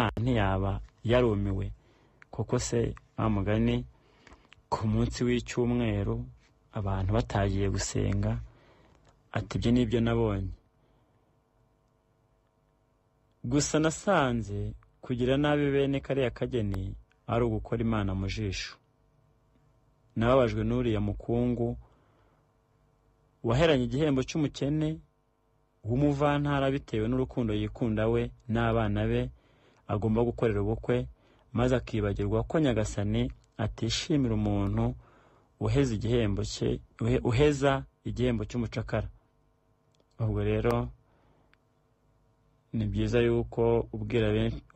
Ntiyaba yarumiwe koko se wa mugani ku munsi w'icyumweru abantu batagiye gusenga, ati ibyo ni byo nabonye. Gusa nasanze kugira nabi bene kariya kageni ari ugukora Imana mu jisho. Nababajwe n'uriya mukungu waheranye igihembo cy'umukene w'umuvantara bitewe n'urukundo yikunda we n'abana be agomba gukorera ubukwe, maze akibagirwa ko Nyagasani atishimira umuntu uheza igihembo cye, uheza igihembo cy'umucakara. Ubwo rero ni byiza yuko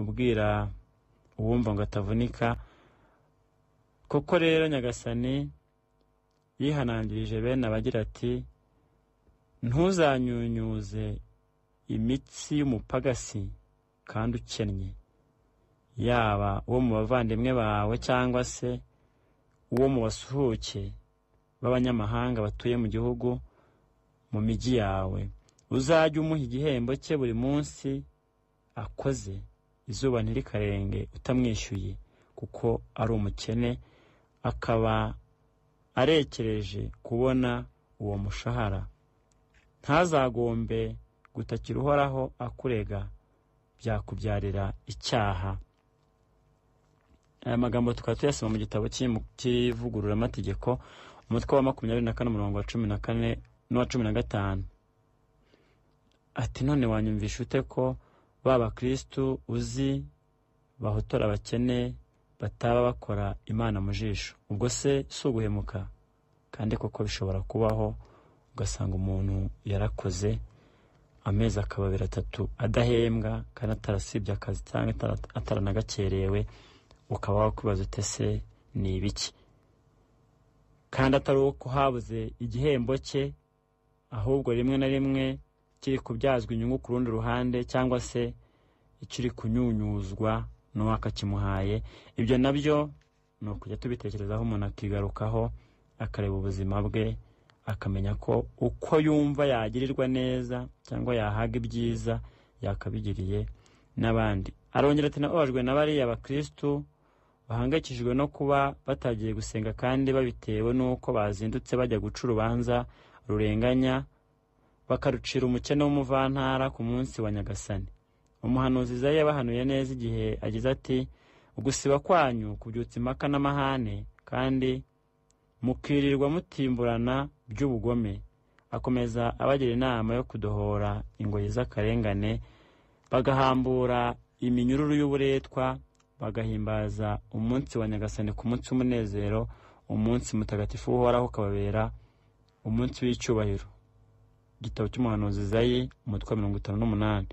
ubwira uwumva ngo atavunika. Koko rero Nyagasani yihanangirije bene abagira ati ntuzanyunyuze imitsi y'umupagasi kandi ukennye, yaba uwo mu bavandimwe bawe cyangwa se uwo mu basuhuke b'abanyamahanga batuye mu gihugu mu mijyi yawe. Uzajye umuha igihembo cye buri munsi akoze, izuba ntirikarenge utamwishyuye, kuko ari umukene akaba arekereje kubona uwo mushahara. Ntazagombe gutakira Uhoraho akurega, byakubyarira icyaha. Aya magambo tukaba tuyasoma mu gitabo cy'ivugururamategeko, umutwe wa 24 umurongo wa 14 n'uwa 15. Ati none wanyumvisha ute ko ba bakristu uzi bahotora abakene bataba bakora Imana mu jisho? Ubwo se si uguhemuka? Kandi koko bishobora kubaho, ugasanga umuntu yarakoze amezi akaba abiri atatu adahembwa kandi atarasibye akazi cyangwa ataranagakerewe, ukaba wakwibaza ute se ni ibiki? Kandi atari uko habuze igihembo cye, ahubwo rimwe na rimwe kiri kubyazwa inyungu ku rundi ruhande, cyangwa se ikiri kunyunyuzwa n'uwakakimuhaye. Ibyo nabyo ni ukujya tubitekerezaho, umuntu akigarukaho akareba ubuzima bwe, akamenya ko uko yumva yagirirwa neza cyangwa yahaga ibyiza yakabigiriye n'abandi. Arongera ati nababajwe na bariya bakristu bahangayikishijwe no kuba batagiye gusenga kandi babitewe n'uko bazindutse bajya guca urubanza rurenganya, bakarucira umukene w'umuvantara ku munsi wa Nyagasani. Umuhanuzi Izayi yabahanuye neza igihe agize ati ugusiba kwanyu kubyutsa impaka n'amahane, kandi mukirirwa mutimburana by'ubugome. Akomeza abagira inama yo kudohora ingoyi z'akarengane, bagahambura iminyururu y'uburetwa, bagahimbaza umunsi wa Nyagasani ku munsi w'umunezero, umunsi mutagatifu w'Uhoraho ukababera umunsi w'icyubahiro. Igitabo cy'umuhanuzi Izayi, umutwe wa 58.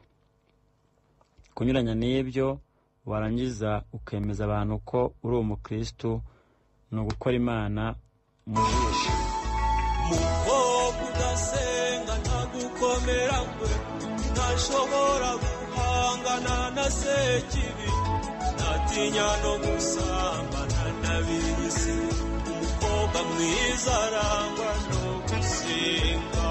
Kunyuranya n'ibyo warangiza ukemeza abantu ko uri umukristu ni ugukora Imana mu jisho. Mukobwa udasenga ntagukomera kwe, ntashobora guhangana na sekibi, ntatinya no gusambana n'ab'isi. Umukobwa mwiza arangwa no gusenga.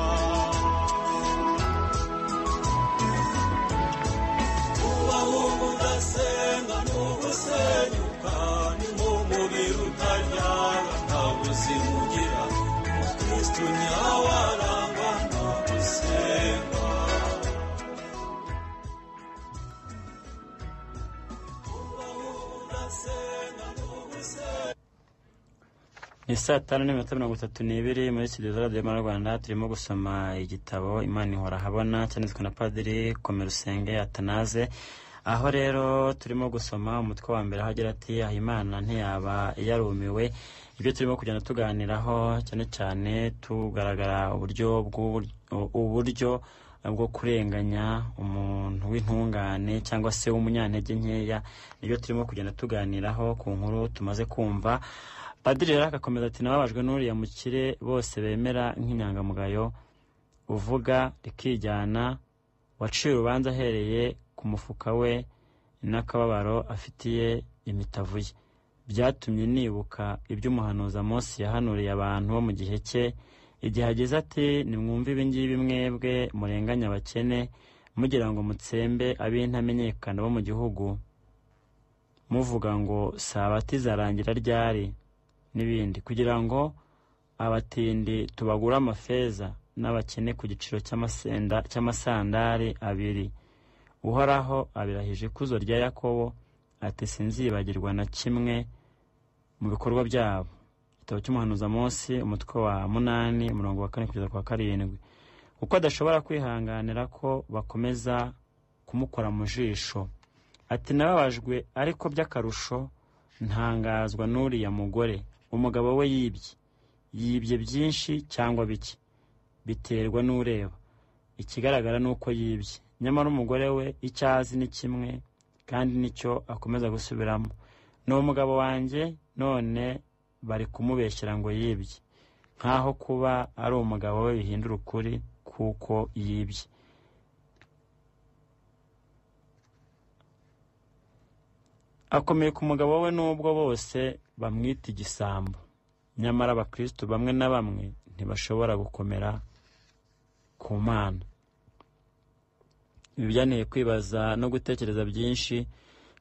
Ubahungu udasenga ni ugusenyuka, ni nk'umubiri utaryana nta buzima ugira. Umukristu nyawe arangwa no gusenga. Ubahungu udasenga ni ugusenyuka. Ni saa 5:32 muri studio za Radiyo Rwanda. Turimo gusoma igitabo Imana ihora ahabona, cyanditswe na Padiri Komerusenge Atanaze. Aho rero turimo gusoma umutwe wa mbere, aho agira ati aho Imana ntiyaba yarumiwe. Ibyo turimo kugenda tuganiraho cyane cyane tugaragara uburyo bwo kurenganya umuntu w'intungane cyangwa se w'umunyantege nkeya, nibyo turimo kugenda tuganiraho ku nkuru tumaze kumva. Padiri rero agakomeza ati nababajwe n'uriya mukire bose bemera nk'inyangamugayo, uvuga rikijyana, waciye urubanza ahereye ku mufuka we n'akababaro afitiye imitavu ye. Byatumye nibuka ibyo umuhanuzi Amosi yahanuriye abantu bo mu gihe cye, igihe ageze ati nimwumve ibi ngibi mwebwe murenganya abakene, mugira ngo mutsembe ab'intamenyekana bo mu gihugu. Muvuga ngo sabati izarangira ryari n'ibindi, kugira ngo abatindi tubagure amafeza n'abakene ku giciro cy'amasandari abiri. Uhoraho abirahije ikuzo rya Yakobo ati sinzibagirwa na kimwe mu bikorwa byabo. Igitabo cy'umuhanuzi Amosi umutwe wa 8 umurongo wa 4 kugeza ku wa 7. Kuko adashobora kwihanganira ko bakomeza kumukora mu jisho. Ati nababajwe ariko by'akarusho ntangazwa n'uriya mugore, umugabo we yibye byinshi cyangwa bike biterwa n'ureba, ikigaragara ni uko yibye. Nyamara umugore we icyo azi ni kimwe kandi nicyo akomeza gusubiramo, ni umugabo wanjye, none bari kumubeshyera ngo yibye, nkaho kuba ari umugabo we bihindura ukuri kuko yibye. Akomeye ku mugabo we nubwo bose bamwita igisambo. Nyamara abakristo bamwe na bamwe ntibashobora gukomera ku Mana. Ibi byanteye kwibaza no gutekereza byinshi.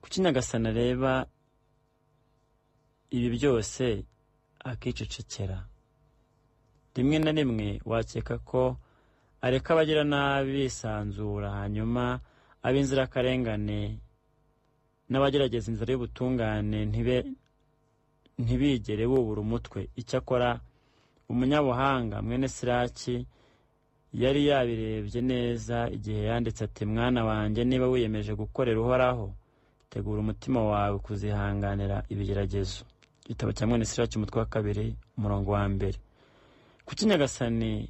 Kuki Nyagasani areba ibi byose akicecekera? Rimwe na rimwe wakeka ko areka abagira nabi bisanzura, hanyuma ab'inzirakarengane n'abagerageza inzira y'ubutungane ntibigere bubura umutwe. Icyakora umunyabuhanga mwene Siraki yari yabirebye neza igihe yanditse ati mwana wanjye, niba wiyemeje gukorera Uhoraho, tegura umutima wawe kuzihanganira ibigeragezo. Igitabo cya mwene Siraki umutwe wa 2 umurongo wa 1. Kuki Nyagasani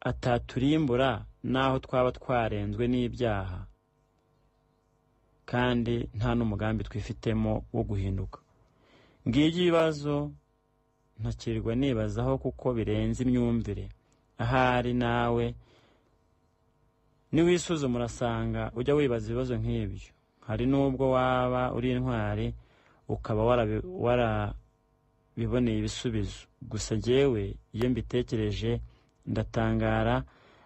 ataturimbura naho twaba twarenzwe n'ibyaha kandi nta n'umugambi twifitemo wo guhinduka? Ngibyo ibibazo ntakirirwa nibazaho kuko birenze imyumvire. Ahari nawe niwisuzuma urasanga ujya wibaza ibibazo nk'ibyo. Hari n'ubwo waba uri intwari ukaba warabiboneye ibisubizo. Gusa jyewe iyo mbitekereje ndatangara,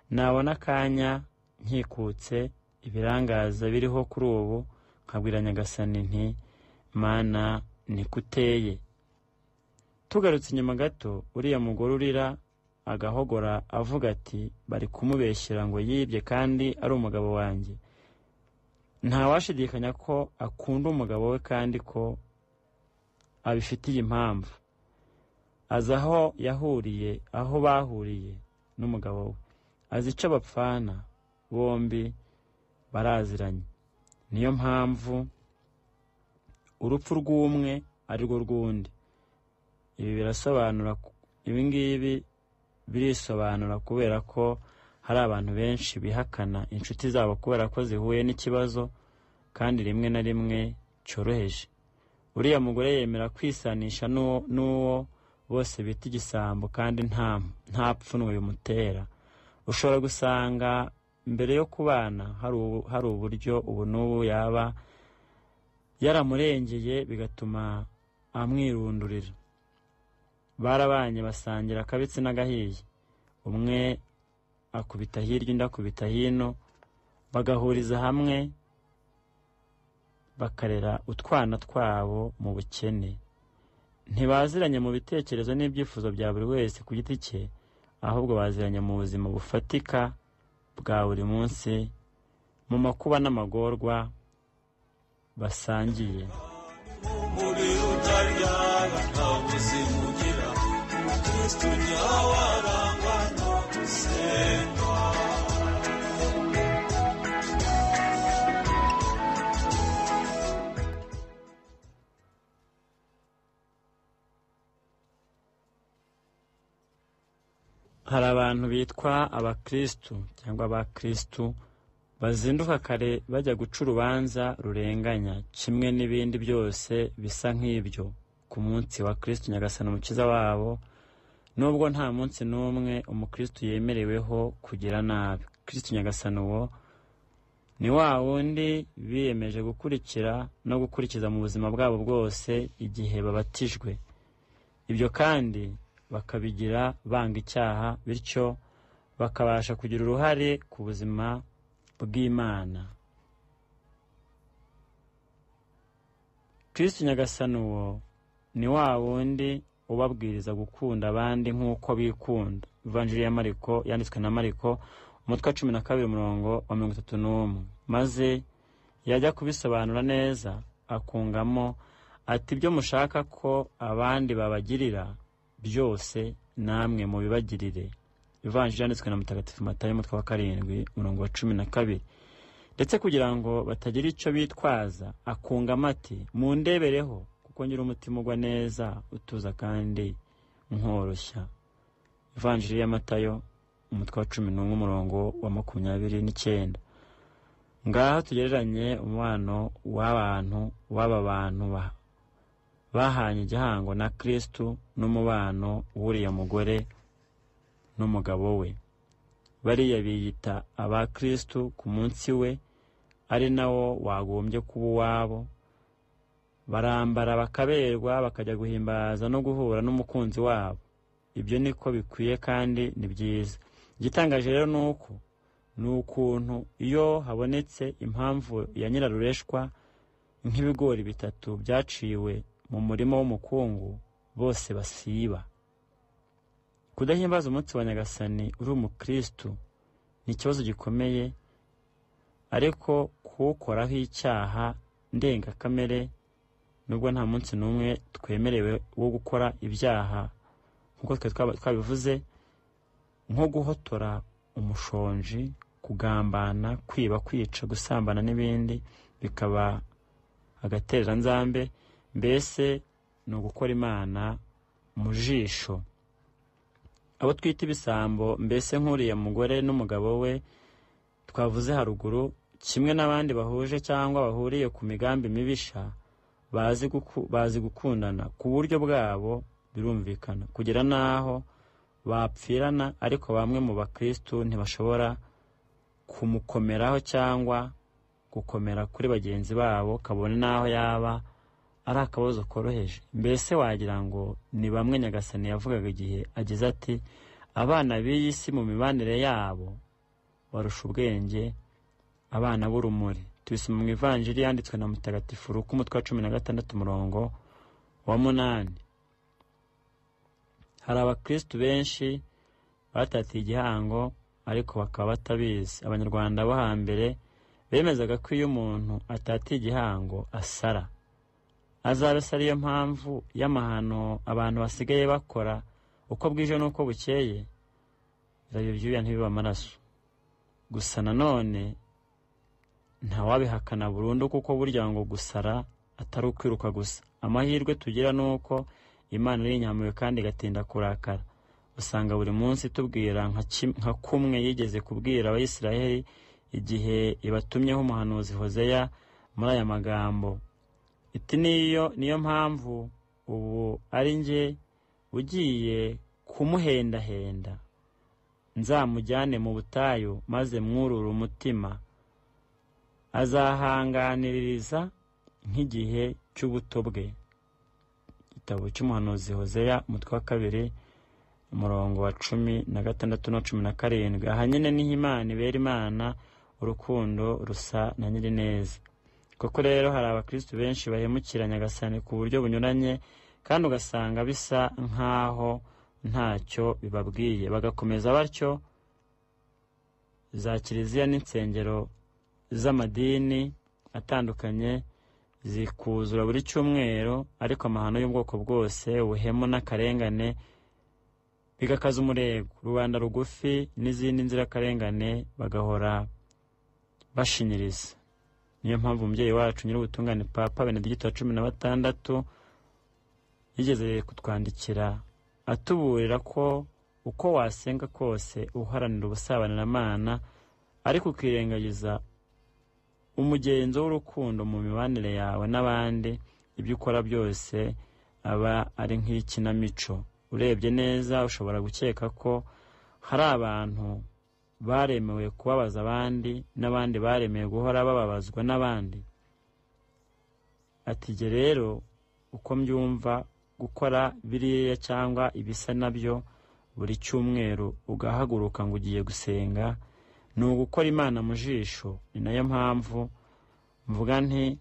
nabona akanya nkikutse ibirangaza biriho kuri ubu, nkabwira Nyagasani nti Mana niko uteye. Tugarutse inyuma gato, uriya mugore urira agahogora avuga ati bari kumubeshyera ngo yibye kandi ari umugabo wanjye. Ntawashidikanya ko akunda umugabo we kandi ko abifitiye impamvu. Azi aho yahuriye, aho bahuriye n'umugabo we, azi icyo bapfana, bombi baraziranye. Niyo mpamvu urupfu rw'umwe ari rwo rw'undi. Ibi birasobanura, ibi ngibi birisobanura kubera ko hari abantu benshi bihakana inshuti zabo kubera ko zihuye n'ikibazo kandi rimwe na rimwe cyoroheje. Uriya mugore yemera kwisanisha n'uwo bose bita igisambo kandi nta pfunwe bimutera. Ushobora gusanga mbere yo kubana hari uburyo ubu n'ubu yaba yaramurengeye bigatuma amwirundurira. Barabanye basangira akabitsi n'agahiye, umwe akubita hirya undi akubita hino, bagahuriza hamwe bakarera utwana twabo mu bukene. Ntibaziranye mu bitekerezo n'ibyifuzo bya buri wese ku giti cye, ahubwo baziranye mu buzima bufatika bwa buri munsi, mu makuba n'amagorwa basangiye. Umubiri utaryana nta buzima ugira, Kristo nyawe arangwa no gusenga. Hari abantu bitwa abakristu cyangwa abakristu bazinduka kare bajya guca urubanza rurenganya, kimwe n'ibindi byose bisa nk'ibyo ku munsi wa Kristu Nyagasani Umukiza wabo, nubwo nta munsi n'umwe umukristu yemereweho kugira nabi. Kristu Nyagasani uwo ni wa wundi biyemeje gukurikira no gukurikiza mu buzima bwabo bwose igihe babatijwe. Ibyo kandi bakabigira banga icyaha, bityo bakabasha kugira uruhare ku buzima bw'Imana. Kristu Nyagasani uwo ni wa wundi ubabwiriza gukunda abandi nk'uko bikunda. Ivanjiri ya Mariko yanditswe na Mariko, umutwe wa 12 umurongo wa 31. Maze yajya kubisobanura neza akungamo ati: ibyo mushaka ko abandi babagirira byose namwe mubibagirire. Ivanjiri yanditswe na Mutagatifu Matayo, umutwe wa 7 umurongo wa 12. Ndetse kugira ngo batagira icyo bitwaza akungamo ati: mundebereho kuko ngira umutima ugwa neza, utuza kandi nkoroshya. Ivanjiri ya Matayo, umutwe wa 11 umurongo wa 29. Ngaho tugereranye umubano w'abantu w'aba bantu bahanye igihango na Kristu n'umubano w'uriya mugore n'umugabo we. Bariya biyita aba Kristu ku munsi we, ari nawo wagombye kuba uwabo. Barambara bakaberwa, bakajya guhimbaza no guhura n'umukunzi wabo. Ibyo niko bikwiye kandi ni byiza. Igitangaje rero nuko ni ukuntu iyo habonetse impamvu ya nyirarureshwa nk'ibigori 3 byaciwe mu murima w'umukungu, bose basiba. Kudahimbaza umunsi wa Nyagasani uri umukristu ni ikibazo gikomeye, ariko kuwukoraho icyaha ndengakamere, nubwo nta munsi n'umwe twemerewe wo gukora ibyaha nk'uko twabivuze, nko guhotora umushonji, kugambana, kwiba, kwica, gusambana n'ibindi, bikaba agatereranzambe. Mbese ni ugukora Imana mu jisho. Abo twita ibisambo, mbese nk'uriya mugore n'umugabo we twavuze haruguru, kimwe n'abandi bahuje cyangwa bahuriye ku migambi mibisha, bazi gukundana ku buryo bwabo, birumvikana kugera n'aho bapfirana. Ariko bamwe mu bakristu ntibashobora kumukomeraho cyangwa gukomera kuri bagenzi babo, kabone n'aho yaba ari akabazo koroheje. Mbese wagira ngo ni bamwe Nyagasani yavugaga igihe agize ati: abana b'iyi si mu mibanire yabo barusha ubwenge abana b'urumuri. Tubisoma mu Ivanjiri yanditswe na Mutagatifu Luka, umutwe wa 16 umurongo wa 8. Hari abakristu benshi batatiye igihango ariko bakaba batabizi. Abanyarwanda bo hambere bemezaga ko iyo umuntu atatiye igihango asara. Azabe se ariyo mpamvu y'amahano abantu basigaye bakora uko bwije n'uko bukeye? Birabyo byuya ntibiba amaraso. Gusa nanone ntawabihakana burundu, kuko burya ngo gusara atari ukwiruka gusa. Amahirwe tugira ni uko Imana ari inyamuyo kandi igatinda kurakara. Usanga buri munsi tubwira nka kumwe yigeze kubwira Abayisiraheli igihe ibatumyeho umuhanuzi Hozeya muri aya magambo iti: niyo mpamvu ubu ari njye ugiye kumuhendahenda, nzamujyane mu butayu maze mwurure umutima, azahanganiriza nk'igihe cy'ubuto bwe. Igitabo cy'umuhanuzi Hozeya, umutwe wa 2 umurongo wa 16 na 17. Aha nyine niho Imana ibera Imana urukundo rusa na nyirineza. Koko rero hari abakristu benshi bahemukira Nyagasani ku buryo bunyuranye, kandi ugasanga bisa nk'aho ntacyo bibabwiye, bagakomeza batyo. Za kiliziya n'insengero z'amadini atandukanye zikuzura buri cyumweru, ariko amahano y'ubwoko bwose, ubuhemu n'akarengane bigakaza umurego. Rubanda rugufi n'izindi nzirakarengane bagahora bashinyiriza. Niyo mpamvu umubyeyi wacu Nyir'ubutungane Papa Benedigito wa 16 yigeze kutwandikira atuburira ko uko wasenga kose uharanira ubusabanamana, ariko ukirengagiza umugenzo w'urukundo mu mibanire yawe n'abandi, ibyo ukora byose aba ari nk'ikinamico. Urebye neza ushobora gukeka ko hari abantu baremewe kubabaza abandi, n'abandi baremewe guhora bababazwa n'abandi. Ati: jye rero uko mbyumva, gukora biriya cyangwa ibisa nabyo buri cyumweru ugahaguruka ngo ugiye gusenga, ni ugukora Imana mu jisho. Ni nayo mpamvu mvuga nti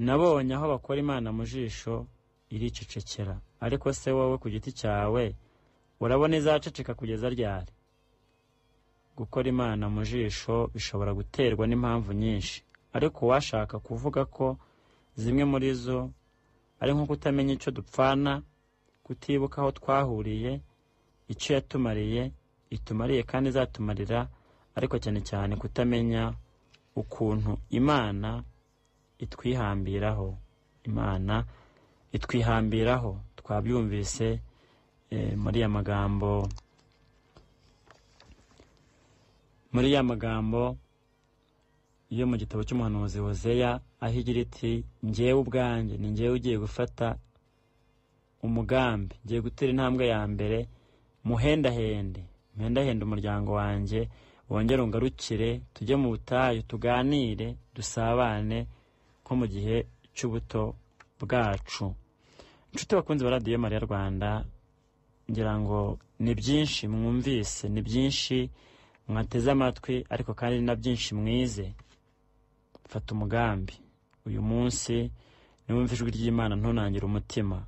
Nabonye aho bakora Imana mu jisho iricecekera, ariko se wowe ku giti cyawe urabona izaceceka kugeza ryari? Gukora Imana mu jisho bishobora guterwa n'impamvu nyinshi, ariko uwashaka kuvuga ko zimwe muri zo ari nko kutamenya icyo dupfana, kutibuka aho twahuriye, icyo yatumariye, itumariye kandi izatumarira, ariko cyane cyane kutamenya ukuntu Imana itwihambiraho. Imana itwihambiraho, twabyumvise muri ya magambo, muri ya magambo yo mu gitabo cy'umuhanuzi Hozeya, aho igira iti njyewe ubwanjye ni njyewe ugiye gufata umugambi, ngiye gutera intambwe ya mbere, muhendahende muhendahende umuryango wanjye, wongere ungarukire, tujye mu butayu, tuganire, dusabane nko mu gihe cy'ubuto bwacu. Inshuti bakunzi ba Radiyo Mariya Rwanda, ngira ngo ni byinshi mwumvise, ni byinshi mwateze amatwi, ariko kandi ni na byinshi mwize. Fata umugambi uyu munsi, niwumva ijwi ry'Imana ntunangire umutima,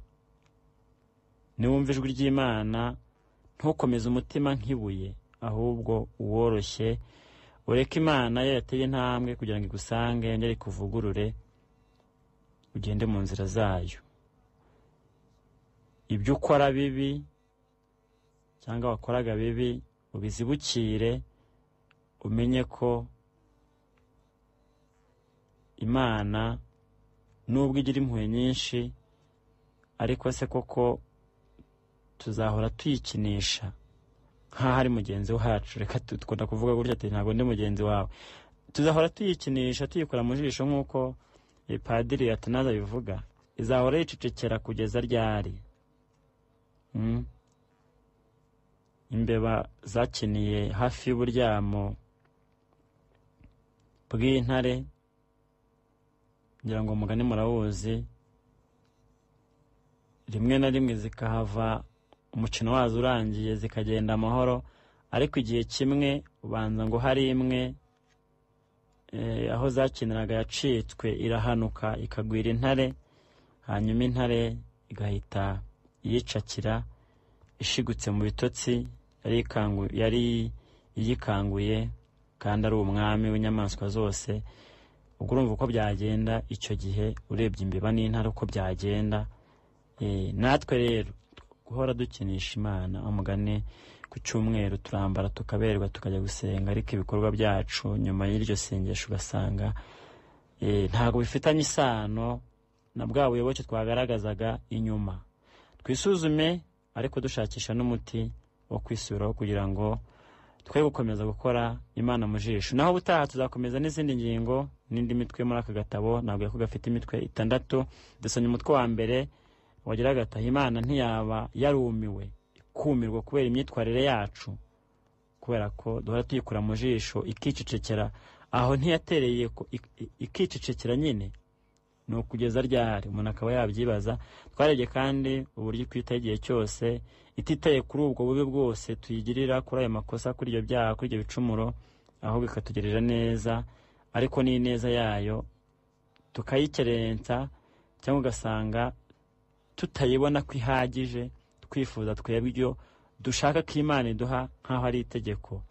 niwumva ijwi ry'Imana ntukomeze umutima nk'ibuye, ahubwo uworoshye, ureke Imana yo yateye intambwe kugira ngo igusange, yongere ikuvugurure, ugende mu nzira zayo. Ibyo ukora bibi cyangwa wakoraga bibi ubizibukire, umenye ko Imana nubwo igira impuhwe nyinshi, ariko se koko tuzahora tuyikinisha nk'aho ari mugenzi wacu? Reka dukunda kuvuga gutya ati ntabwo ndi mugenzi wawe. Tuzahora tuyikinisha, tuyikora mu jisho nk'uko Padiri Atanaze abivuga. Izahora yicecekera kugeza ryari? Imbeba zakiniye hafi y'uburyamo bw'intare, ngira ngo umugani murawuzi, rimwe na rimwe zikahava umukino wazo urangiye zikagenda amahoro, ariko igihe kimwe ubanza ngo hari imwe aho zakiniraga yacitswe irahanuka ikagwira intare, hanyuma intare igahita yicakira ishigutse mu bitotsi yari iyikanguye, kandi ari umwami w'inyamaswa zose. Ubwo urumva uko byagenda icyo gihe, urebye imbeba n'intare uko byagenda. Natwe rero guhora dukinisha Imana, umugani ku cyumweru turambara tukaberwa tukajya gusenga, ariko ibikorwa byacu nyuma y'iryo sengesho ugasanga ntabwo bifitanye isano na bwa buyoboke twagaragazaga inyuma. Twisuzume, ariko dushakisha n'umuti wo kwisubiraho kugira ngo twe gukomeza gukora Imana mu jisho. Naho ubutaha tuzakomeza n'izindi ngingo n'indi mitwe muri aka gatabo. Ntabwo ko gafite imitwe 6. Dusomye umutwe wa mbere wagiraga ati Imana ntiyaba yarumiwe ikumirwa kubera imyitwarire yacu, kubera ko duhora tuyikura mu jisho ikicecekera. Aho ntiyatereye ikicecekera nyine ni ukugeza ryari? Umuntu akaba yabyibaza. Twarebye kandi uburyo ikwita igihe cyose ititaye kuri ubwo bubi bwose tuyigirira, kuri ayo makosa, kuri ibyo byaha, kuri ibyo bicumuro, ahubwo ikatugirira neza, ariko n'ineza yayo tukayikerensa, cyangwa ugasanga tutayibona ko ihagije, twifuza twebwe ibyo dushaka ko Imana iduha nk'aho ari itegeko.